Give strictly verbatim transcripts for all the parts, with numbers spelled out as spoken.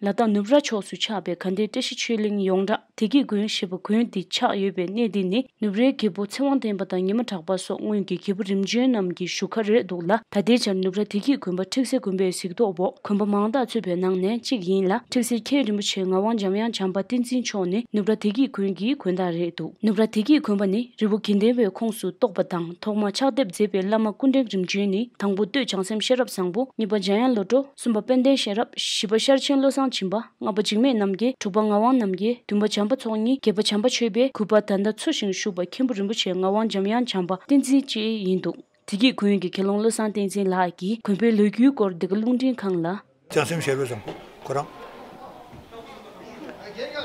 ལ་དྭགས་ནུབ་ར་ཕྱོགས་སུ་ཆགས་པའི་དགའ་ལྡན་བཀྲ་ཤིས་ཆོས་གླིང་ཡོངས་གྲགས་བདེ་སྐྱིད་དགོན་ཞེས་པ་དགོན་འདི་ཆགས་ཡོད་པའི་གནས་འདི་ནི་ནུབ་རའི་རྒྱལ་པོ་ཚེ་དབང་ལྡན་པ་དང་ཉི་མ་གྲགས་པ་སོགས་སྔོན་གྱི་རྒྱལ་པོ་རིམ་བྱོན་རྣམས་ཀྱི་བཞུགས་ཁར་རེད་འདུག་ལ། ད་ལྟའི་ཆར་ནུབ་ར་བདེ་སྐྱིད་དགོན་པ་ཁྲིག་སེ་དགོན་པའི་གཟིགས་རྟོག་འོག་དགོན་པ་མང་དག་ཚུད་པའི་ནང་ནས་གཅིག་ཡིན་ལ། ཁྲིག་སེ་མཁན་རིན་པོ་ཆེ་ངག་དབང་འཇམ་དབྱངས་བྱམས་པ་བསྟན་འཛིན་མཆོག་ནི་ནུབ་ར་བདེ་སྐྱིད་དགོན་གྱི་དགོན་བདག་རེད་འདུག་ནུབ་ར་བདེ་སྐྱིད་དགོན་པ་ནི་རི་བོ་དགེ་ལྡན་པའི་ཁོངས་སུ་གཏོགས་པ་དང་ཐོག་མར་ཕྱག་དེབ་མཛད་པའི་བླ་མ་སྐུ་ཕྲེང་རིམ་བྱོན་ནི་དང་པོ་སྟོད་བྱང་སེམས་ཤེས་རབ་བཟང་པོ། གཉིས་པ་འཇམ་དབྱངས་བློ་གྲོས། གསུམ་པ་དཔལ་ལྡན་ཤེས་རབ། བཞི་པ་ཤར་ཆེན་བློ་བཟང་སྦྱིན་པ། ལྔ་པ་འཇིགས་མེད་རྣམ་རྒྱལ། དྲུག་པ་ངག་དབང་རྣམ་རྒྱལ། བདུན་པ་བྱམས་པ་ཚོགས་གཉིས། བརྒྱད་པ་བྱམས་པ་ཆོས་འཕེལ། དགུ་པ་ད་ལྟ་འཚོ་ཞིང་བཞུགས་པ་མཁན་པོ་རིན་པོ་ཆེ་ངག་དབང་འཇམ་དབྱངས་བྱམས་པ་བསྟན་འཛིན་བཅས་ཡིན་འདུག་དེ་གི་དགོན་གྱི་དགེ་སློང་བློ་བཟང་བསྟན་འཛིན་ལགས་ཀྱིས་དགོན་པའི་ལོ་རྒྱུས་སྐོར་འདི་ག་རླུང་འཕྲིན་ཁང་ལ། བྱང་སེམས་ཤེས་རབ་བཟང་པོ་ཁོ་རང་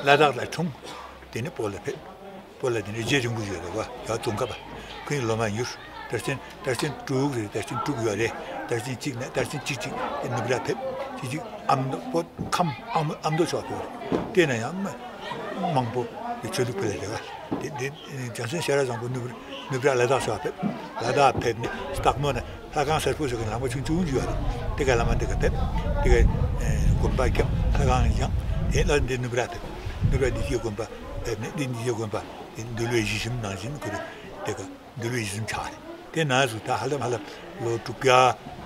ལ་དྭགས་ལ་འཁྲུངས། དེ་ནས་བོད་ལ་ཕེབས། བོད་ལ་དེ་ནས་རྗེ་རིན་པོ་ཆེ་རེད་བ། ཡར་ཙོང་ཁ་པ། ཁོའི་སློབ་མ་ཡིན། དར་ཆེན་དར་ཆེན་དྲུག་རེད། དར་ཆེན་དྲུག་ཡོད་རེད། དར་ཆེན་གཅིག་ནས་དར་ཆེན་གཅིག་གཅིག་ནུབ་ར་ཕེབས། གཅིག་གཅིག་ཨ་མདོ་བོད་ཁམས་ཨ་མདོ་ཨ་མདོ་ཕྱོགས་ཕེབས་རེད། དེ་ནས་ཡང་མ་མང་པོ་གི་ཆོས་ལུགས་ཕེབས་རེད་བ། དེ་དེ་བྱང་སེམས་ཤེས་རབ་བཟང་པོ་ནུབ་ནུབ་ར་ལ་དྭགས་ཕྱོགས་ཕེབས། ལ་དྭགས་ཕེབས་ནས་སྟག་མོ་ནས་ལྷ་ཁང་སེར་པོ་ཟེར་གི་ལམ་ཁ་ཆུང་ཆུང་ཅིག་ཡོད་རེད། དེ་ག་ལ་མ་དེ་ག་ཕེབས། དེ་ག་དགོན་པ་བརྒྱབ། ལྷ་ཁང་བཞེངས། དེ་ལ་འདི་ནུབ་ར་ཕེབས། ནུབ་ར་བདེ་སྐྱིད་དགོན་པ་ཕེབས་ནས་འདི་བདེ་སྐྱིད་དགོན་པ་དེ་འདུལ་བའི་གཞི་ཞིང་ནང་བཞིན་ཁོ་རེ་དེ་ག་འདུལ་བའི་གཞི་ཞིང་ཆགས་རེད། དེ་ནང་སུ་ད་ཧ་ལམ་ཧ་ལམ་ལོ་དྲུག་བརྒྱ་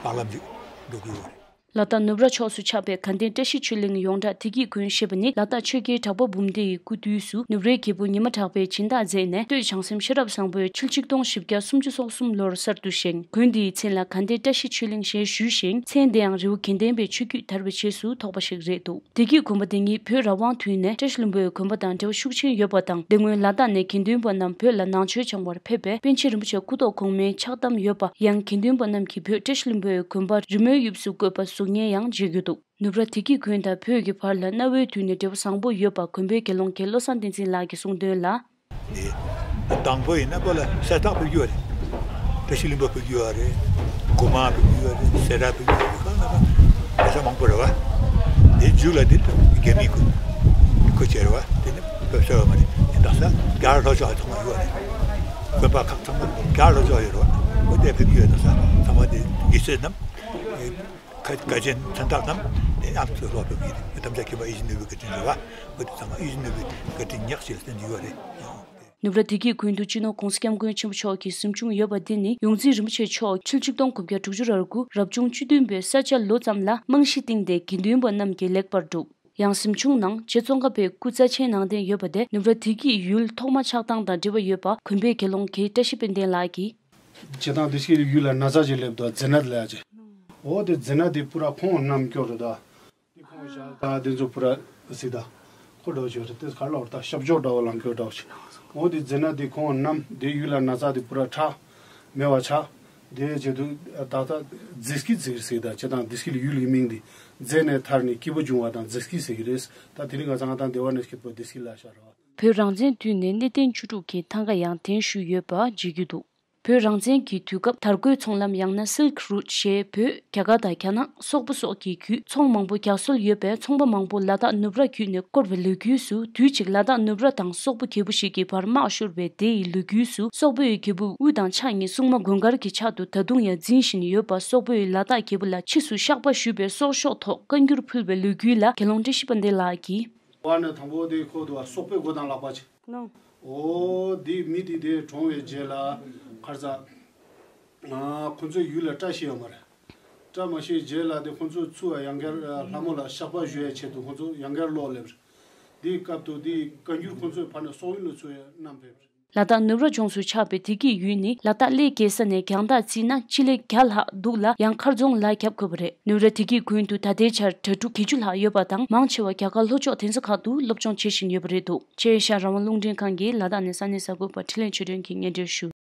ལྷག་ལམ་ཅིག་འགྲོ་གི་ཡོད་རེད། ལ་དྭགས་ནུབ་ར་ཕྱོགས་སུ་ཆགས་པའི་དགའ་ལྡན་བཀྲ་ཤིས་ཆོས་གླིང་ཡོངས་གྲགས་བདེ་སྐྱིད་དགོན་ཞེས་པ་ནི་ལ་དྭགས་ཆོས་རྒྱལ་གྲགས་པ་འབུམ་སྡེ་ཡི་སྐུ་དུས་སུ་ནུབ་རའི་རྒྱལ་པོ་ཉི་མ་གྲགས་པས་སྦྱིན་བདག་མཛད་ནས་སྟོད་བྱང་སེམས་ཤེས་རབ་བཟང་པོས་ཕྱི་ལོ་ཆིག་སྟོང་བཞི་བརྒྱ་སུམ་ཅུ་སོ་གསུམ་ལོར་གསར་དུ་བཞེངས། དགོན་འདིའི་མཚན་ལ་དགའ་ལྡན་བཀྲ་ཤིས་ཆོས་གླིང་ཞེས་ཞུས་ཤིང་མཚན་དེའང་རི་བོ་དགེ་ལྡན་པའི་ཆོས་བརྒྱུད་དར་བའི་རྗེས་སུ་ཐོགས་པ་ཞིག་རེད་འདུག་བདེ་སྐྱིད་དགོན་པ་འདི་ཉིད་བོད་རང་དབང་དུས་ནས་བཀྲ་ཤིས་ལྷུན་པོའི་དགོན་པ་དང་འབྲེལ་བ་ཤུགས་ཆེན་ཡོད་པ་དང་། དེ་སྔོན་ལ་དྭགས་ནས་དགེ་འདུན་པ་རྣམས་བོད་ལ་ནང་ཆོས་སྦྱང་བར་ཕེབས་པས་པཎ་ཆེན་རིན་པོ་ཆེ་སྐུ་ཐོག་གོང་མའི་ཕྱག་དམ་ཡོད་པ། ཡང་དགེ་འདུན་པ་རྣམས་ཀྱིས་བོད་བཀྲ་ཤིས་ལྷུན་པོའི་དགོན་པ་རི་མོའི་དབྱིབས་སུ་བཀོད་པ་གཟུགས་བརྙན་ཡང་མཇལ་རྒྱུ་འདུག་ནུབ་ར་བདེ་སྐྱིད་དགོན་དང་བོད་ཀྱི་བར་ལ་གནའ་བོའི་དུས་ནས་འབྲེལ་བ་བཟང་པོ་ཡོད་པ་དགོན་པའི་དགེ་སློང་མཁན་བློ་བཟང་བསྟན་འཛིན་ལགས་ཀྱིས་གསུངས་དོན་ལ། དེ་དང་པོ་ཡིན་ན་བོད་ལ་གསེར་རྟ་ཕེབས་རྒྱུ་རེད། བཀྲ་ཤིས་ལྷུན་པོ་ཕེབས་རྒྱུ་རེད། སྒོ་མང་ཕེབས་རྒྱུ་རེད། སེ་ར་ཕེབས་རྒྱུ་རེད། གང་ལ་གང་ལ་ས་མང་པོ་རེད་བ། དེ་མཇུག་ལ་དེ་རྒྱ་མིས་ཁོ་ཁོ་བྱས་རེད་བ། དེ་ནི་ཕེབས་ས་ཡོད་མ་རེད། དེ་དག་ས་རྒྱ་ལྷོ་ཕྱོགས་ཚང་མ་ཡོད་རེད། དགོན་པ་ཁག་ཚང་མ་རྒྱ་ལྷོ་ཕྱོགས་ཡོད་རེད་བ། ཁོ་དེ་ཕེབས་རྒྱུ་ཡོད། དག་ས་ཚང་མ་དེ་དགེ་བཤེས་རྣམས་ཁ་ཁ་ཆེན་མཚན་རྟགས་རྣམས་དེ་ཨམ་སྲུ་ལྷོ་ཕེབས་ཀྱི་རེད། དམ་བཅའ་མཁན་པ་ཡིད་བཞིན་ནོར་བུའི་བཀའ་དྲིན་རེད་བ། ཁོ་དེ་ཚང་མ་ཡིད་བཞིན་ནོར་བུའི་བཀའ་དྲིན་ཉག་ཅིག་ལ་བརྟེན་གྱི་ཡོད་རེད། ནུབ་ར་བདེ་སྐྱིད་དགོན་དུ་སྤྱི་ནོར་༸གོང་ས་༸སྐྱབས་མགོན་ཆེན་པོ་མཆོག་གི་གཟིམ་ཆུང་ཡོད་པ་འདི་ནི་ཡོངས་འཛིན་རིན་པོ་ཆེ་མཆོག་ཕྱི་ལོ་ཆིག་སྟོང་དགུ་བརྒྱ་དྲུག་ཅུ་རེ་དགུ་རབ་བྱུང་བཅུ་བདུན་པའི་ས་བྱ་ལོ་ཙམ་ལ་རྨང་གཞི་བཏིང་སྟེ་དགེ་འདུན་པ་རྣམས་ཀྱིས་ལེགས་པར་བསྒྲུབས། ཡང་གཟིམ་ཆུང་ནང་རྗེ་ཙོང་ཁ་པའི་སྐུ་རྩ་ཆེན་ནང་རྟེན་ཡོད་པ་དེ་ནུབ་ར་བདེ་སྐྱིད་ཡུལ་ཐོག་མ་ཆགས་སྟངས་དང་འབྲེལ་བ་ཡོད་པ་དགོན་པའི་དགེ་སློང་མཁན་བཀྲ་ཤིས་དཔལ་ལྡན་ལགས་ཀྱིས། བྱེད་སྟངས་བདེ་སྐྱིད་ཡུལ་ལ་ན་ཚ་ཅིག་སླེབས་འདུག་རྫི་ནད་ལབ་ཅིག་འོ་དེ་རྫི་ནད་དེ་པུ་ར་ཁོང་རྣམས་སྐྱོ་རེད་ད། དེ་ཁོང་ཞག་ད་དེ་ཚོ་པུ་ར་སི་ད་ཁོ་འདྲ་བོ་ཅིག་རེད། དེ་ག་ལ་བར་ད་ཤབ་ཇོ་འདྲ་བོ་ལང་སྐྱོ་འདྲ་བོ་ཅིག་འོ་དེ་རྫི་ནད་དེ་ཁོང་རྣམས་དེ་ཡུལ་ལ་ན་ཚ་དེ་པུ་ར་ཁྲག་མེད་པ་ཆགས། དེ་བྱེད་དུས་ད་ལྟ་རྫི་སྐྱིད་ཟེར་ཟེར་ད་བྱེད་སྟངས་བདེ་སྐྱིད་ཡུལ་གྱི་མིང་དེ་རྫི་ནས་ཐར་ནས་སྐྱིད་པོ་བྱུང་བ་དང་རྫི་སྐྱིད་ཟེར་གྱི་རེད། ད་དེ་རིང་ང་ཚང་ང་དང་སྡེ་བ་ནས་སྐྱིད་པོ་བདེ་སྐྱིད་ལ་ཤར་བ། བོད་རང་བཙན་དུས་ནས་གནས་བརྟན་བཅུ་དྲུག་གི་ཐང་ག་ཡང་གདན་ཞུས་ཡོད་པ་བརྗོད་རྒྱུ་འདུག་བོད་རང་བཙན་གྱི་དུས་སྐབས་དར་གོས་ཚོང་ལམ་ཡང་ན་Silk Route ཞེས་བོད་རྒྱ་གར་དང་རྒྱ་ནག་སོག་པོ་སོགས་ཀྱི་བརྒྱུད་ཚོང་མང་པོ་རྒྱག་སྲོལ་ཡོད་པས་ཚོང་པ་མང་པོ་ལ་དྭགས་ནུབ་ར་བརྒྱུད་ནས་བསྐོར་བའི་ལོ་རྒྱུས་སུ། དུས་གཅིག་ལ་དྭགས་ནུབ་ར་དང་སོག་པོ་རྒྱལ་པོ་ཞིག་གི་བར་དམག་ཤོར་བའི་དེ་ཡི་ལོ་རྒྱུས་སུ། སོག་པོའི་རྒྱལ་པོ་དབུས་དང་ཕྱག་གཉིས་སྲུང་མ་དགོན་དཀར་གྱི་ཕྱག་ཏུ་ད་དུང་ཡང་འཛིན་བཞིན་ཡོད་པ། སོག་པོས་ལ་དྭགས་རྒྱལ་པོ་ལ་ཕྱིས་སུ་བཤགས་པ་ཞུས་པའི་སྲོག་ཤོག་ཐོག་བཀའ་འགྱུར་ཕུལ་བའི་ལོ་རྒྱུས་ལ་དགེ་སློང་བཀྲ་ཤིས་དཔལ་ལྡན་ལགས་ཀྱིས། བ་ནས་དང་པོ་དེ་ཁོ་དུ་བ་སོག་པོའི་སྒོ་དང་ལག་པ་ཆེ། ནོ། འོ་དེ་མི་དེ་དེ་གྲོངས་པའི་རྗེས་ལ་ཁར་ཚ། ཁོ་ཚོའི་ཡུལ་ལ་བཀྲ་ཤིས་ཡོད་མ་རེད། བཀྲ་མ་ཤིས་རྗེས་ལ་དེ་ཁོ་ཚོ་ཚུར་ཡང་བསྐྱར་ལྷ་མོ་ལ་བཤགས་པ་ཞུ་ཡའི་ཆེད་དུ་ཁོ་ཚོ་ཡང་བསྐྱར་ལོག་སླེབས་རེད། དེའི་སྐབས་དུ་དེའི་བཀའ་འགྱུར་ཁོ་ཚོའི་ཕར་ནས་སོག་ཡུལ་ལ་ཚུར་ཡང་བསྣམས་ཕེབས་རེད། ལ་དྭགས་ནུབ་ར་ལྗོངས་སུ་ཆགས་པའི་བདེ་སྐྱིད་ཡུལ་ནི་ལ་དྭགས་གླེ་རྒྱལ་ས་ནས་རྒྱང་ཐག་བརྩིས་ན་སྤྱི་ལེ་བརྒྱ་ལྷག་འདུག་ལ། ཡང་མཁར་རྫོང་ལ་ཁྱབ་དགོས་པ་རེད། ནུབ་ར་བདེ་སྐྱིད་དགོན་དུ་ད་ལྟའི་ཆར་གྲྭ་ཕྲུག་བརྒྱད་ཅུ་ལྷག་ཡོད་པ་དང་། མང་ཆེ་བ་རྒྱ་གར་ལྷོ་ཕྱོགས་གདན་ས་ཁག་ཏུ་སློབ་སྦྱོང་བྱེད་བཞིན་ཡོད་པ་རེད་འདུག་ཆེ་ཤར་རང་དབང་རླུང་འཕྲིན་ཁང་གིས་ལ་དྭགས་ནས་ས་གནས་གསར་འགོད་པ་འཕྲིན་ལས་ཆོས་སྒྲོན་གྱིས་སྙན་སྒྲོན་ཞུ།